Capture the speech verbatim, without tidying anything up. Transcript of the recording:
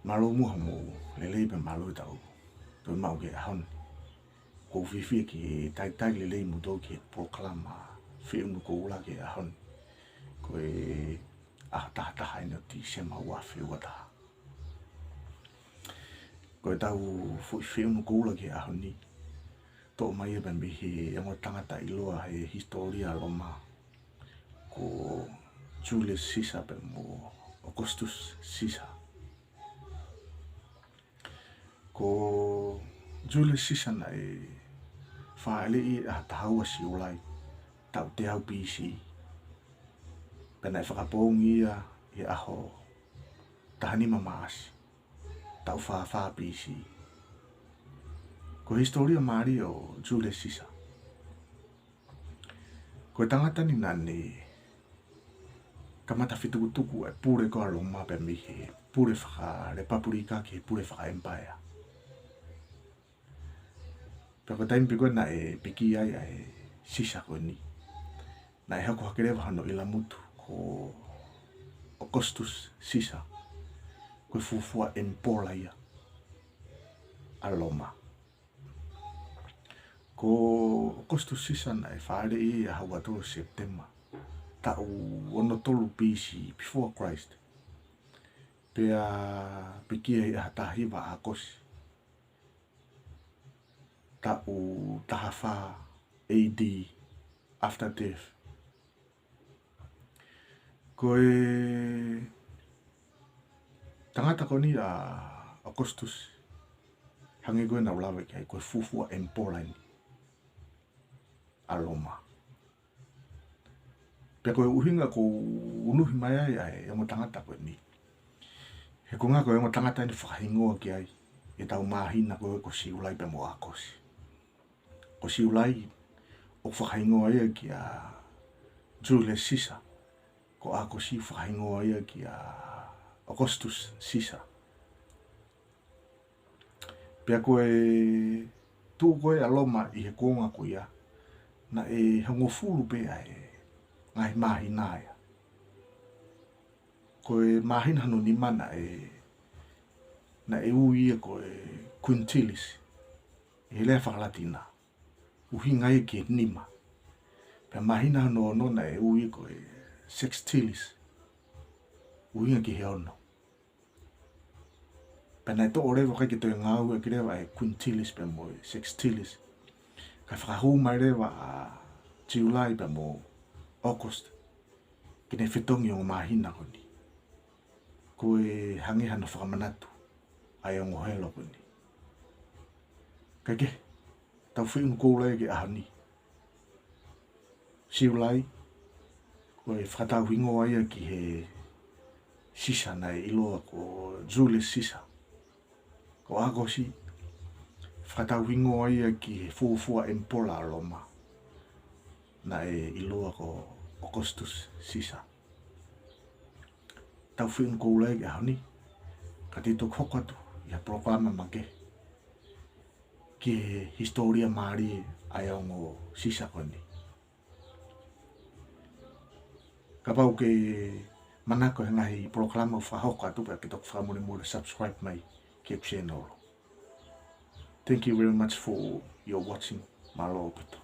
Mālō muʻa hoʻomou lelei pea mālō e tau toe maʻu ki he ʻaho ni. ʻOku ou fiefia ke talitali lelei kimoutolu ki he polokalama Feʻunu Koula ki he ʻaho ni. Ko e ʻaho taha taha eni ʻo Tīsema ua afe ua taha. Ko ʻetau foʻi Feʻunu Koula ki he ʻaho ni, toʻo mai ia pē mei he ongo tangata ʻiloa he hisitōlia ʻa Loma, ko Julius Caesar pea mo Augustus Caesar. Ko Julius Caesar naʻe fāʻeleʻi ʻaho taha ua Siulai, taʻu teau B C. Pea naʻe fakapoongi ia ʻi he ʻaho taha nima Maʻasi, taʻu fā fā B C. Ko e hisitōlia mālie ʻo Julius Caesar. Ko e tangata ni naʻá ne kamata fetukutuku e pule ko ia ʻa Loma pea mei he pule fakalepapulika ki he pule fakaʻemipaea. Pea ko e taimi pē ko ē naʻe pekia ai ʻa e Sisa ko eni, naʻe hoko hake leva hono ʻilamutu ko Augustus Caesar, ko e fuofua ʻemipola ia ʻa Loma. Ko Augustus Caesar naʻe fāʻeleʻi ʻaho ua tolu Sepitema, taʻu ono tolu B C, before Christ. Pea pekia ʻi he ʻaho taha hiva ʻAokosi, taʻu taha fā A D, after death. Ko e tangata ko eni ʻa Augustus, hangē ko ē naʻá ku lave ki ai, ko e fuofua ʻemipola eni ʻa Loma. Pea ko e ʻuhinga ʻoku ou unuhi mai ai ʻa e ongo tangata ko eni, he ko e ʻuhinga ko e ongo tangata eni ʻoku fakahingoa ki ai ʻetau māhina ko ē ko Siulai pea mo ʻAokosi. Ko Siulai ʻoku fakahingoa ia kia Julius Caesar, ko ʻAokosi ʻoku fakahingoa ia kia Augustus Caesar. Pea ko e tuʻu ko ē ʻa Loma ʻi he kuonga ko ia, naʻe hongofulu pē ʻa e ngaahi māhina ia. Ko e māhina hono nima naʻe, naʻe ui ia ko e quintilis, ʻi he lea faka-Latina, ʻuhinga ia ki he nima. Pea māhina hono ono naʻe ui ko e sextilis, ʻuhinga ki he ono. Pea naʻe toʻo leva, ʻikai ke toe ngāueʻaki leva e quintilis pea mo e sextilis, kae fakahū mai leva ʻa Siulai pea mo ʻAokosi ke ne fetongi e ongo māhina ko eni. Ko e hangē hano fakamanatu ʻa e ongo helo ko eni. Kae kehe, ʻetau Feʻunu Koula ki he ʻaho ni, Siulai, ko e fakatauhingoa ia ki he Sisa naʻe ʻiloa ko Julius Caesar. Ko ʻAokosi, fakatauhingoa ia ki he fuofua ʻemipola ʻa Loma, naʻe ʻiloa ko Augustus Caesar. ʻEtau Feʻunu Koula ki he ʻaho ni, ka te toki hoko atu ʻi ha polokalama makehe ki he hisitōlia mālie ʻa e ongo Sisa ko eni. Kapau ʻoku ke manako he ngaahi polokalama ʻoku fakahoko atu, pea ke toki fakamolemole subscribe mai ki he channel. Thank you very much for your watching. Mālō ʻaupito.